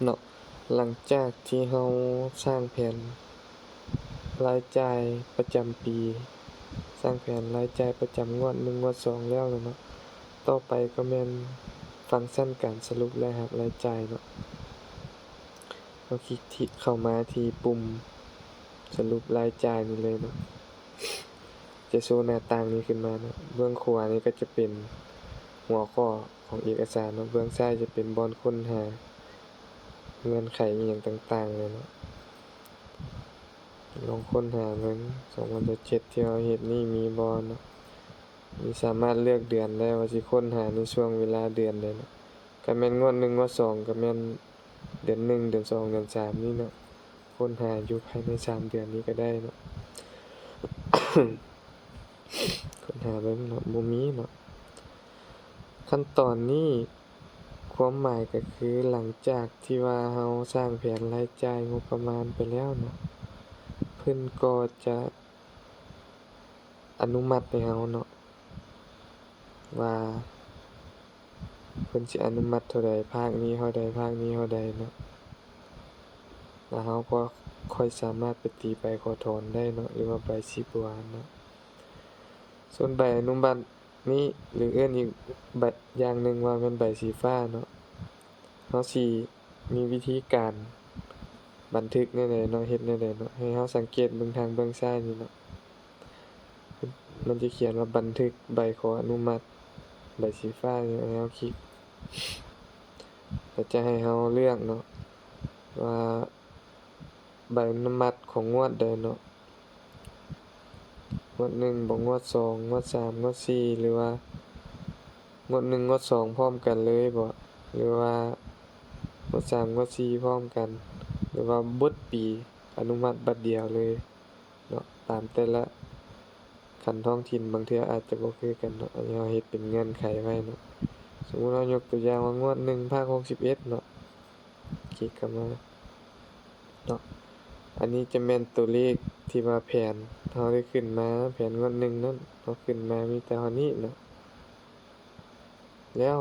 ເນາະ ຫຼັງຈາກທີ່ເຮົາສ້າງແຜນລາຍຈ່າຍປະຈຳປີ, ສ້າງແຜນລາຍຈ່າຍປະຈຳງວດໜຶ່ງ ງວດສອງແລ້ວເນາະ, ຕໍ່ໄປກໍແມ່ນຟັງຊັນການສະຫຼຸບລາຍຮັບລາຍຈ່າຍເນາະ. ເຮົາຄລິກທີ່ ເຂົ້າມາທີ່ປຸ່ມສະຫຼຸບລາຍຈ່າຍນີ້ເລີຍເນາະ, ຈະໂຊໜ້າຕ່າງນີ້ຂຶ້ນມາເນາະ. ເບື້ອງຂວານີ້ກໍຈະເປັນຫົວຂໍ້ຂອງເອກະສານເນາະ, ເບື້ອງຊ້າຍຈະເປັນບ່ອນຄົ້ນຫາເງື່ອນໄຂອີ່ຫຍັງຕ່າງໆເລີຍເນາະ. ລອງຄົ້ນຫາເບິ່ງ ສອງພັນຊາວເຈັດ ທີ່ເຮົາເຮັດນີ້ມີບໍ່ເນາະ. ນີ້ສາມາດເລືອກເດືອນໄດ້ວ່າຊິຄົ້ນຫາໃນຊ່ວງເວລາເດືອນໃດເນາະ. ກໍແມ່ນງວດໜຶ່ງ ງວດສອງ ກໍແມ່ນເດືອນໜຶ່ງ ເດືອນສອງ ເດືອນສາມນີ້ເນາະ, ຄົ້ນຫາຢູ່ພາຍໃນສາມເດືອນນີ້ກໍໄດ້ເນາະ. ຄົ້ນຫາເບິ່ງເນາະ, ບໍ່ມີເນາະ. ຂັ້ນຕອນນີ້ ຄວາມໝາຍກໍຄື ຫຼັງຈາກທີ່ວ່າເຮົາສ້າງແຜນລາຍຈ່າຍງົບປະມານໄປແລ້ວເນາະ, ເພິ່ນກໍຈະອະນຸມັດໃຫ້ເຮົາເນາະ ວ່າເພິ່ນຊິອະນຸມັດເທົ່າໃດ, ພາກນີ້ເທົ່າໃດ, ພາກນີ້ເທົ່າໃດເນາະ, ແລ້ວເຮົາກໍຄ່ອຍສາມາດໄປຕີໃບຂໍຖອນໄດ້ເນາະ ຫຼືວ່າໃບສີບົວເນາະ. ສ່ວນໃບອະນຸມັດນີ້ ຫຼືເອີ້ນອີກ ໃບ ຢ່າງໜຶ່ງວ່າແມ່ນໃບສີຟ້າເນາະ, ເຮົາຊິມີວິທີການບັນທຶກແນວໃດເນາະ, ເຮັດແນວໃດເນາະ, ໃຫ້ເຮົາສັງເກດເບິ່ງທາງເບື້ອງຊ້າຍນີ້ເນາະ. ມັນຈະຂຽນວ່າບັນທຶກໃບຂໍອະນຸມັດໃບສີຟ້ານີ້, ໃຫ້ເຮົາຄລິກ ແລ້ວຈະໃຫ້ເຮົາເລືອກເນາະ ວ່າໃບອະນຸມັດຂອງງວດໃດເນາະ, ງວດໜຶ່ງບໍ ງວດສອງ ງວດສາມ ງວດສີ່ ຫຼືວ່າງວດໜຶ່ງ ງວດສອງ ພ້ອມກັນເລີຍບໍ ຫຼືວ່າງວດສາມ ງວດສີ່ ພ້ອມກັນ ຫຼືວ່າເບິດປີ ອະນຸມັດບັດດຽວເລີຍເນາະ. ຕາມແຕ່ລະຂັ້ນທ້ອງຖິ່ນບາງເທື່ອອາດຈະບໍ່ຄືກັນເນາະ, ອັນນີ້ເຮົາເຮັດເປັນເງື່ອນໄຂໄວ້ເນາະ. ສົມມຸດເຮົາຍົກຕົວຢ່າງວ່າງວດໜຶ່ງ ພາກຫົກສິບເອັດເນາະ, ຄລິກເຂົ້າມາເນາະ. ອັນນີ້ຈະແມ່ນຕົວເລກທີ່ວ່າແຜນເຮົາໄດ້ຂຶ້ນມາ, ແຜນງວດໜຶ່ງນັ້ນ ເຮົາຂຶ້ນມາມີແຕ່ເທົ່ານີ້ເນາະ. ແລ້ວ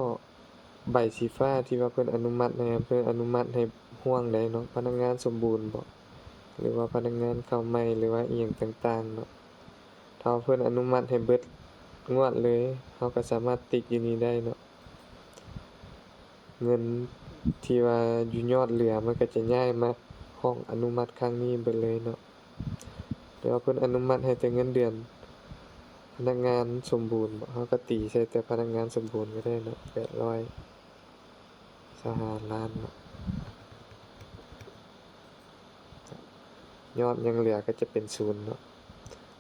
ໃບສີຟ້າທີ່ວ່າເພິ່ນອະນຸມັດໃຫ້, ເພິ່ນອະນຸມັດໃຫ້ຫ່ວງໃດເນາະ, ພະນັກງານສົມບູນບໍ ຫຼືວ່າພະນັກງານເຂົ້າໃໝ່ ຫຼືວ່າອີ່ຫຍັງຕ່າງໆເນາະ. ຖ້າວ່າເພິ່ນອະນຸມັດໃຫ້ເບິດງວດເລີຍ, ເຮົາກໍສາມາດຕິກຢູ່ນີ້ໄດ້ເນາະ. ເງິນທີ່ວ່າຢູ່ຍອດເຫຼືອ ມັນກໍຈະຍ້າຍມາຫ້ອງອະນຸມັດຄັ້ງນີ້ເບິດເລີຍເນາະ. ແຕ່ວ່າເພິ່ນອະນຸມັດໃຫ້ແຕ່ເງິນເດືອນພະນັກງານສົມບູນ, ເຮົາກໍຕີໃສ່ແຕ່ພະນັກງານສົມບູນກໍໄດ້ເນາະ, ແປດຮ້ອຍຊາວຫ້າລ້ານເນາະ. ຍອດຍັງເຫຼືອກໍຈະເປັນສູນເນາະ.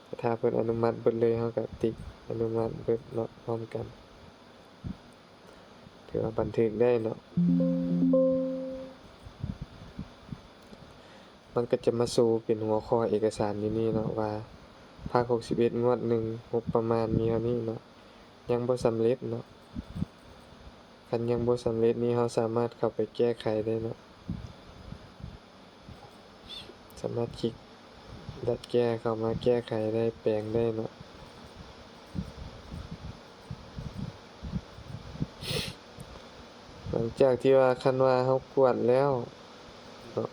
ແຕ່ຖ້າເພິ່ນອະນຸມັດເບິດເລີຍ, ເຮົາກໍຕິກອະນຸມັດເບິດເນາະ ພ້ອມກັນ. ຖືວ່າບັນທຶກໄດ້ເນາະ. ມັນກໍຈະມາໂຊເປັນຫົວຂໍ້ເອກະສານຢູ່ນີ້ເນາະ ວ່າພາກຫົກສິບເອັດ ງວດໜຶ່ງ ງົບປະມານມີເທົ່ານີ້ເນາະ, ຍັງບໍ່ສຳເລັດເນາະ. ຄັນຍັງບໍ່ສຳເລັດນີ້ ເຮົາສາມາດເຂົ້າໄປແກ້ໄຂໄດ້ເນາະ. ສາມາດຄລິກດັດແກ້ເຂົ້າມາແກ້ໄຂໄດ້ ແປງໄດ້ເນາະ. ຫຼັງຈາກທີ່ວ່າ ຄັນວ່າເຮົາກວດແລ້ວເນາະ,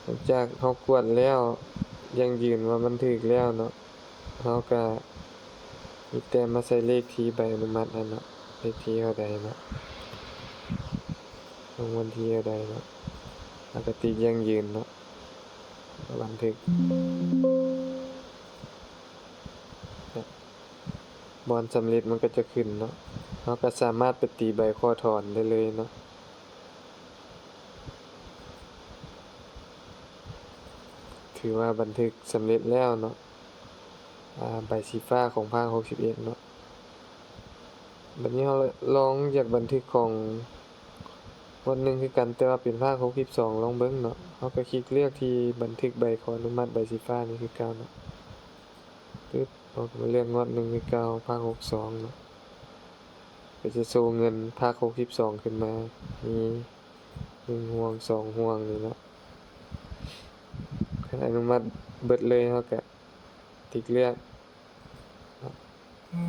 ຫຼັງຈາກເຮົາກວດແລ້ວ ຢັ້ງຢືນວ່າມັນຖືກແລ້ວເນາະ, ເຮົາກະມີແຕ່ມາໃສ່ເລກທີໃບອະນຸມັດຫັ້ນເນາະ, ເລກທີເທົ່າໃດເນາະ, ລາງວັນທີເທົ່າໃດເນາະ, ແລ້ວກະຕິກຢັ້ງຢືນເນາະ, ບັນທຶກ. ບ່ອນສຳເລັດມັນກໍຈະຂຶ້ນເນາະ, ເຮົາກໍສາມາດໄປຕີໃບຂໍຖອນໄດ້ເລີຍເນາະ. ຖືວ່າບັນທຶກສຳເລັດແລ້ວເນາະ, ອາ ໃບສີຟ້າຂອງພາກຫົກສິບເອັດເນາະ. ບັດນີ້ເຮົາລອງຢາກບັນທຶກຂອງງວດໜຶ່ງຄືກັນ, ແຕ່ວ່າເປັນພາກຫົກສິບສອງ ລອງເບິ່ງເນາະ. ເຮົາກໍຄລິກເລືອກທີ່ບັນທຶກໃບຂໍອະນຸມັດໃບສີຟ້ານີ້ຄືເກົ່າເນາະ. ປຶບ ເຮົາກໍມາເລືອກງວດໜຶ່ງຄືເກົ່າ, ພາກຫົກສິບສອງເນາະ, ກໍຈະໂຊເງິນພາກຫົກສິບສອງຂຶ້ນມາ, ມີໜຶ່ງຫ່ວງ ສອງຫ່ວງນີ້ເນາະ. ຄັນອະນຸມັດເບິດເລີຍ ເຮົາກໍຕິກເລືອກເນາະ,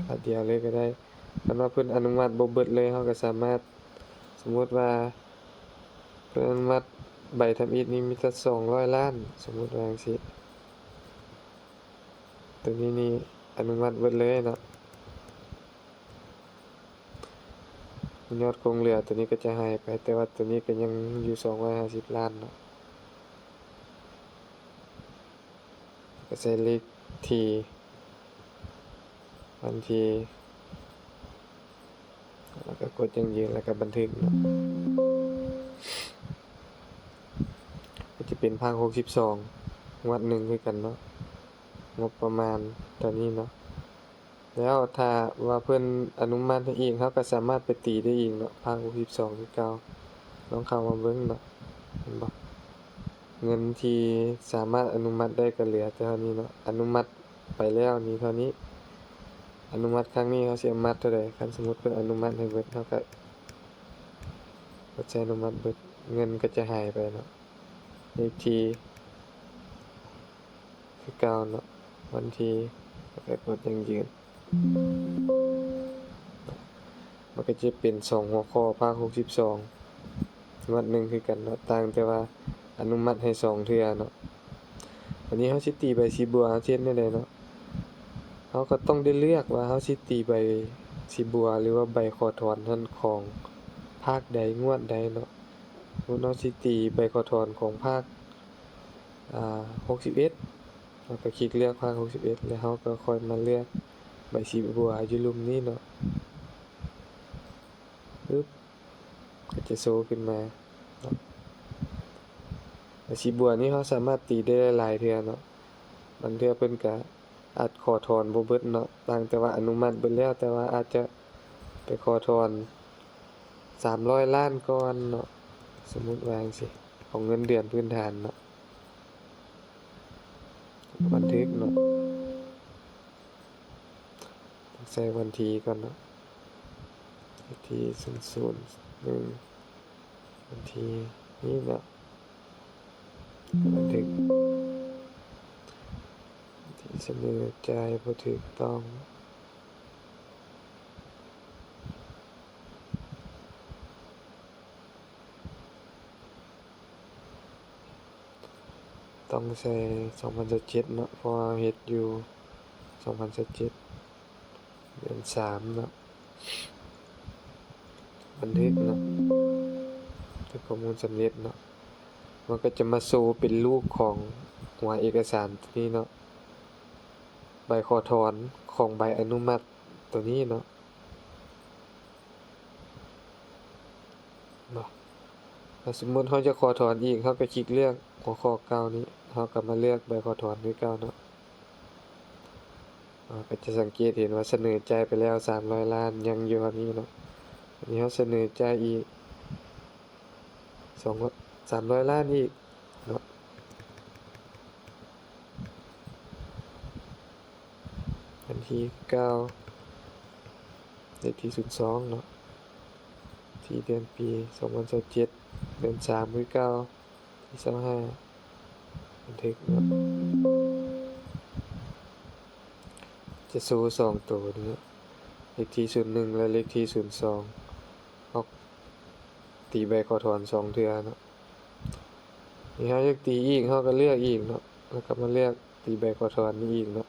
ບາດດຽວເລີຍກໍໄດ້. ຄັນວ່າເພິ່ນອະນຸມັດບໍ່ເບິດເລີຍ ເຮົາກໍສາມາດ ສົມມຸດວ່າເພິ່ນອະນຸມັດໃບທຳອິດນີ້ມີແຕ່ສອງຮ້ອຍລ້ານ ສົມມຸດວ່າຈັ່ງຊີ້ ໂຕນີ້ນີ້ອະນຸມັດເບິດເລີຍເນາະ. ຍອດຄົງເຫຼືອໂຕນີ້ກໍຈະຫາຍໄປ ແຕ່ວ່າໂຕນີ້ກໍຍັງຢູ່ສອງຮ້ອຍຫ້າສິບລ້ານເນາະ. ກໍໃສ່ເລກທີ ວັນທີ ແລ້ວກໍກົດຢັ້ງຢືນ ແລ້ວກໍບັນທຶກເນາະ. ກໍຈະເປັນພາກຫົກສິບສອງ ງວດໜຶ່ງຄືກັນເນາະ ງົບປະມານເທົ່ານີ້ເນາະ. ແລ້ວຖ້າວ່າເພິ່ນອະນຸມັດໃຫ້ອີກ ເຮົາກໍສາມາດໄປຕີໄດ້ອີກເນາະ ພາກຫົກສິບສອງຄືເກົ່າ. ລອງເຂົ້າມາເບິ່ງເນາະ ເຫັນບໍ່? ເງິນທີ່ສາມາດອະນຸມັດໄດ້ກໍເຫຼືອແຕ່ເທົ່ານີ້ເນາະ. ອະນຸມັດໄປແລ້ວນີ້ເທົ່ານີ້. ອະນຸມັດຄັ້ງນີ້ເຮົາຊິອະນຸມັດເທົ່າໃດ? ຄັນສົມມຸດເພິ່ນອະນຸມັດໃຫ້ເບິດ ເຮົາກໍກົດໃສ່ອະນຸມັດເບິດ ເງິນກໍຈະຫາຍໄປເນາະ. ເລກທີ ຄືເກົ່າເນາະ ວັນທີ ແລ້ວກໍກົດຢັ້ງຢືນ. ມັນກໍຈະເປັນສອງຫົວຂໍ້ ພາກຫົກສິບສອງ ງວດໜຶ່ງຄືກັນເນາະ ຕ່າງແຕ່ວ່າອະນຸມັດໃຫ້ສອງເທື່ອເນາະ. ບາດນີ້ເຮົາຊິຕີໃບສີບົວ ເຮົາຊິເຮັດແນວໃດເນາະ? ເຮົາກໍຕ້ອງໄດ້ເລືອກວ່າເຮົາຊິຕີໃບສີບົວ ຫຼືວ່າໃບຂໍຖອນຫັ້ນຂອງພາກໃດ ງວດໃດເນາະ. ສົມມຸດເຮົາຊິຕີໃບຂໍຖອນຂອງພາກ ອ່າ ຫົກສິບເອັດ ເຮົາກໍຄລິກເລືອກພາກຫົກສິບເອັດ ແລ້ວເຮົາກໍຄ່ອຍມາເລືອກໃບສີບົວຢູ່ລຸ່ມນີ້ເນາະ ປຶບ ກໍຈະໂຊຂຶ້ນມາເນາະ. ໃບສີບົວນີ້ເຮົາສາມາດຕີໄດ້ຫຼາຍໆເທື່ອເນາະ ບາງເທື່ອເພິ່ນກໍອາດຂໍຖອນບໍ່ເບິດເນາະ ຕ່າງແຕ່ວ່າອະນຸມັດເບິດແລ້ວ ແຕ່ວ່າອາດຈະໄປຂໍຖອນສາມຮ້ອຍລ້ານກ່ອນເນາະ ສົມມຸດວ່າຈັ່ງຊີ້ ຂອງເງິນເດືອນພື້ນຖານເນາະ. ບັນທຶກເນາະ ຕ້ອງໃສ່ວັນທີກ່ອນເນາະ ວັນທີ ສູນ ສູນ ໜຶ່ງ ວັນທີນີ້ເນາະ ບັນທຶກ ທີ່ສະເໜີຈ່າຍບໍ່ຖືກຕ້ອງ. ຕ້ອງໃສ່ສອງພັນຊາວເຈັດເນາະ ເພາະວ່າເຮົາເຮັດຢູ່ສອງພັນຊາວເຈັດ ເດືອນສາມເນາະ ບັນທຶກເນາະ ບັນທຶກຂໍ້ມູນສຳເລັດເນາະ. ມັນກໍຈະມາໂຊເປັນຮູບຂອງຫົວເອກະສານໂຕນີ້ເນາະ ໃບຂໍຖອນຂອງໃບອະນຸມັດໂຕນີ້ເນາະ. ເນາະ ຖ້າສົມມຸດເຮົາຈະຂໍຖອນອີກ ເຮົາກໍຄລິກເລືອກຫົວຂໍ້ເກົ່ານີ້ ເຮົາກໍມາເລືອກໃບຂໍຖອນຄືເກົ່າເນາະ. ເຮົາກໍຈະສັງເກດເຫັນວ່າສະເໜີຈ່າຍໄປແລ້ວສາມຮ້ອຍລ້ານ ຍັງຢູ່ອັນນີ້ເນາະ. ອັນນີ້ເຮົາສະເໜີຈ່າຍອີກສອງ ສາມຮ້ອຍລ້ານອີກເນາະ. ວັນທີເກົ້າ ເລກທີສູນສອງເນາະ ທີ່ເດືອນປີສອງພັນຊາວເຈັດ ເດືອນສາມຄືເກົ່າ ທີຊາວຫ້າ ບັນທຶກເນາະ ຈະໂຊສອງໂຕນີ້ ເລກທີສູນໜຶ່ງ ແລະ ເລກທີສູນສອງ ອອກ ຕີໃບຂໍຖອນສອງເທື່ອເນາະ. ນີ້ເຮົາຢາກຕີອີກ ເຮົາກໍເລືອກອີກເນາະ ແລ້ວກໍມາເລືອກຕີໃບຂໍຖອນນີ້ອີກເນາະ.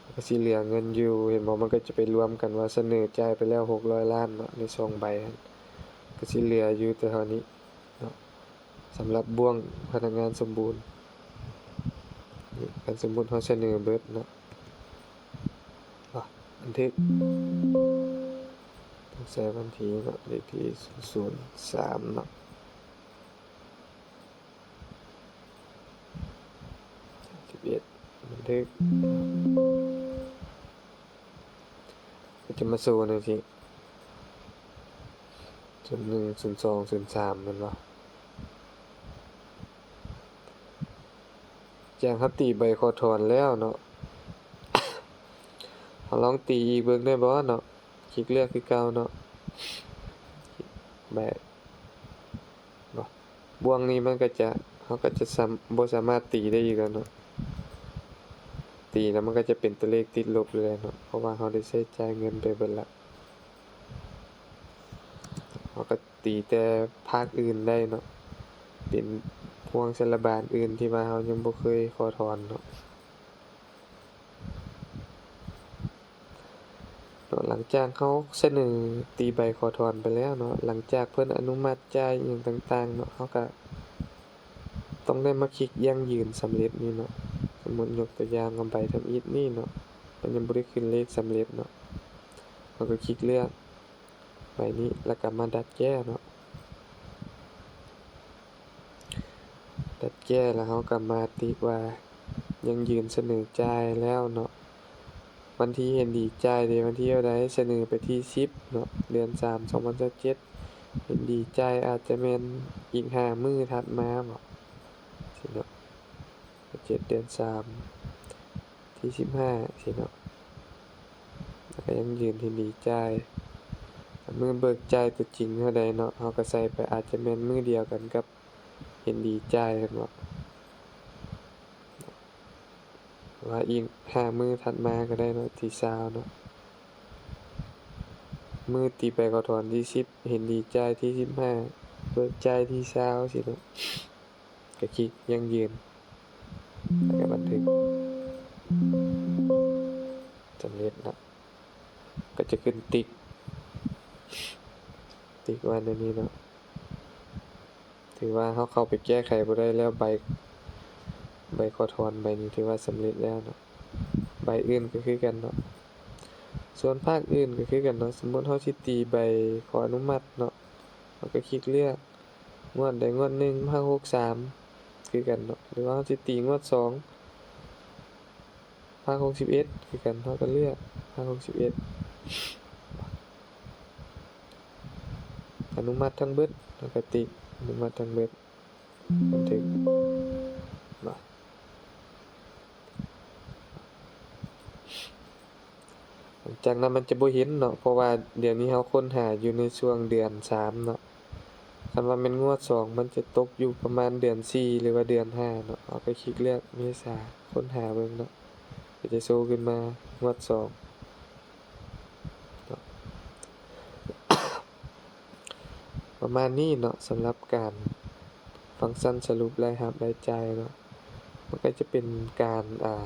ມັນກໍຊິເຫຼືອເງິນຢູ່ ເຫັນບໍ່ ມັນກໍຈະໄປລວມກັນວ່າສະເໜີຈ່າຍໄປແລ້ວຫົກຮ້ອຍລ້ານເນາະ ໃນສອງໃບຫັ້ນ ກໍຊິເຫຼືອຢູ່ແຕ່ເທົ່ານີ້ເນາະ. ສຳລັບບ່ວງພະນັກງານສົມບູນ ຄັນສົມມຸດເຮົາສະເໜີເບິດເນາະ ບັນທຶກ ຕ້ອງໃສ່ວັນທີເນາະ ເລກທີສູນສາມເນາະ ສິບເອັດ ບັນທຶກ ກໍຈະມາໂຊຈັ່ງຊີ້ ສູນໜຶ່ງ ສູນສອງ ສູນສາມ ແມ່ນບໍ່? ຈາກເຮົາຕີໃບຂໍຖອນແລ້ວເນາະ ເຮົາລອງຕີອີກເບິ່ງໄດ້ບໍ່ເນາະ? ຄລິກເລືອກຄືເກົ່າເນາະ ແບບ ບໍ່ ບ່ວງນີ້ມັນກໍຈະ ເຮົາກໍຈະສາມ- ບໍ່ສາມາດຕີໄດ້ອີກແລ້ວເນາະ. ຕີແລ້ວມັນກໍຈະເປັນຕົວເລກຕິດລົບເລີຍເນາະ ເພາະວ່າເຮົາໄດ້ໃຊ້ຈ່າຍເງິນໄປເບິດລະ. ເຮົາກໍຕີແຕ່ພາກອື່ນໄດ້ເນາະ ເປັນພວກສາລະບານອື່ນທີ່ວ່າເຮົາຍັງບໍ່ເຄີຍຂໍຖອນເນາະ. ເນາະ ຫຼັງຈາກເຮົາສະເໜີຕີໃບຂໍຖອນໄປແລ້ວເນາະ ຫຼັງຈາກເພິ່ນອະນຸມັດຈ່າຍອີ່ຫຍັງຕ່າງໆເນາະ ເຮົາກະຕ້ອງໄດ້ມາຄລິກຢັ້ງຢືນສຳເລັດນີ້ເນາະ. ສົມມຸດຍົກຕົວຢ່າງວ່າໃບທຳອິດນີ້ເນາະ ມັນຍັງບໍ່ໄດ້ຂຶ້ນເລກສຳເລັດເນາະ ເຮົາກະຄລິກເລືອກໃບນີ້ ແລ້ວກະມາດັດແກ້ເນາະ. ຕັດແກ້ແລ້ວເຮົາກໍມາຕິກວ່າຢັ້ງຢືນສະເໜີຈ່າຍແລ້ວເນາະ. ວັນທີເຫັນດີຈ່າຍເດ ວັນທີເທົ່າໃດ? ສະເໜີໄປທີສິບເນາະ ເດືອນສາມ ສອງພັນຊາວເຈັດ ເຫັນດີຈ່າຍອາດຈະແມ່ນອີກຫ້າມື້ຖັດມາເບາະ ຊີ້ເນາະ ເຈັດ ເດືອນສາມ ທີສິບຫ້າຊີ້ເນາະ ແລ້ວກໍຢັ້ງຢືນເຫັນດີຈ່າຍ. ມື້ເບີກຈ່າຍຕົວຈິງເທົ່າໃດເນາະ ເຮົາກໍໃສ່ໄປ ອາດຈະແມ່ນມື້ດຽວກັນກັບເຫັນດີຈ່າຍແມ່ນບໍ່ ວ່າອີກຫ້າມື້ຖັດມາກໍໄດ້ເນາະ ທີຊາວເນາະ. ມື້ຕີໃບຂໍຖອນທີສິບ ເຫັນດີຈ່າຍທີສິບຫ້າ ເບີກຈ່າຍທີຊາວຊີ້ເນາະ. ກໍຄລິກຢັ້ງຢືນ ແລ້ວກໍບັນທຶກ ສຳເລັດເນາະ ກໍຈະຂຶ້ນຕິກ ຕິກວ່າແນວນີ້ເນາະ. ຖືວ່າເຮົາເຂົ້າໄປແກ້ໄຂບໍ່ໄດ້ແລ້ວ ໃບ ໃບຂໍຖອນໃບນີ້ຖືວ່າສຳເລັດແລ້ວເນາະ. ໃບອື່ນກໍຄືກັນເນາະ ສ່ວນພາກອື່ນກໍຄືກັນເນາະ. ສົມມຸດເຮົາຊິຕີໃບຂໍອະນຸມັດເນາະ ເຮົາກໍຄລິກເລືອກ ງວດໃດງວດໜຶ່ງ ພາກຫົກສາມ ຄືກັນເນາະ ຫຼືວ່າເຮົາຊິຕີງວດສອງ ພາກຫົກສິບເອັດ ຄືກັນ ເຮົາກໍເລືອກພາກຫົກສິບເອັດ ອະນຸມັດທັງເບິດ ເຮົາກໍຕິກອະນຸມັດທັງເບິດ ບັນທຶກເນາະ. ຫຼັງຈາກນັ້ນມັນຈະບໍ່ເຫັນເນາະ ເພາະວ່າດຽວນີ້ເຮົາຄົ້ນຫາຢູ່ໃນຊ່ວງເດືອນສາມເນາະ. ຄັນວ່າແມ່ນງວດສອງ ມັນຈະຕົກຢູ່ປະມານເດືອນສີ່ ຫຼືວ່າເດືອນຫ້າເນາະ. ເຮົາກໍຄລິກເລືອກເມສາ ຄົ້ນຫາເບິ່ງເນາະ ກໍຈະໂຊຂຶ້ນມາງວດສອງເນາະ. ປະມານນີ້ເນາະ ສຳລັບການຟັງຊັນສະຫຼຸບລາຍຮັບລາຍຈ່າຍເນາະ. ມັນກໍຈະເປັນການ ອ່າ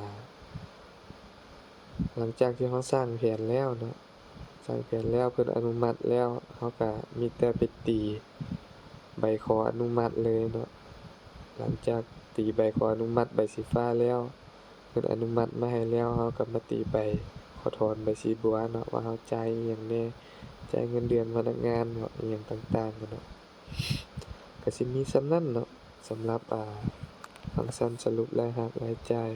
ຫຼັງຈາກທີ່ເຮົາສ້າງແຜນແລ້ວເນາະ ສ້າງແຜນແລ້ວ ເພິ່ນອະນຸມັດແລ້ວ ເຮົາກະມີແຕ່ໄປຕີໃບຂໍອະນຸມັດເລີຍເນາະ. ຫຼັງຈາກຕີໃບຂໍອະນຸມັດໃບສີຟ້າແລ້ວ ເພິ່ນອະນຸມັດມາໃຫ້ແລ້ວ ເຮົາກໍມາຕີໃບຂໍຖອນໃບສີບົວເນາະ ວ່າເຮົາຈ່າຍອີ່ຫຍັງແດ່ ຈ່າຍເງິນເດືອນພະນັກງານເນາະ ອີ່ຫຍັງຕ່າງໆເນາະ. ກໍຊິມີສ່ຳນັ້ນເນາະ ສຳລັບ ອ່າ ຟັງຊັນສະຫຼຸບລາຍຮັບລາຍຈ່າຍ.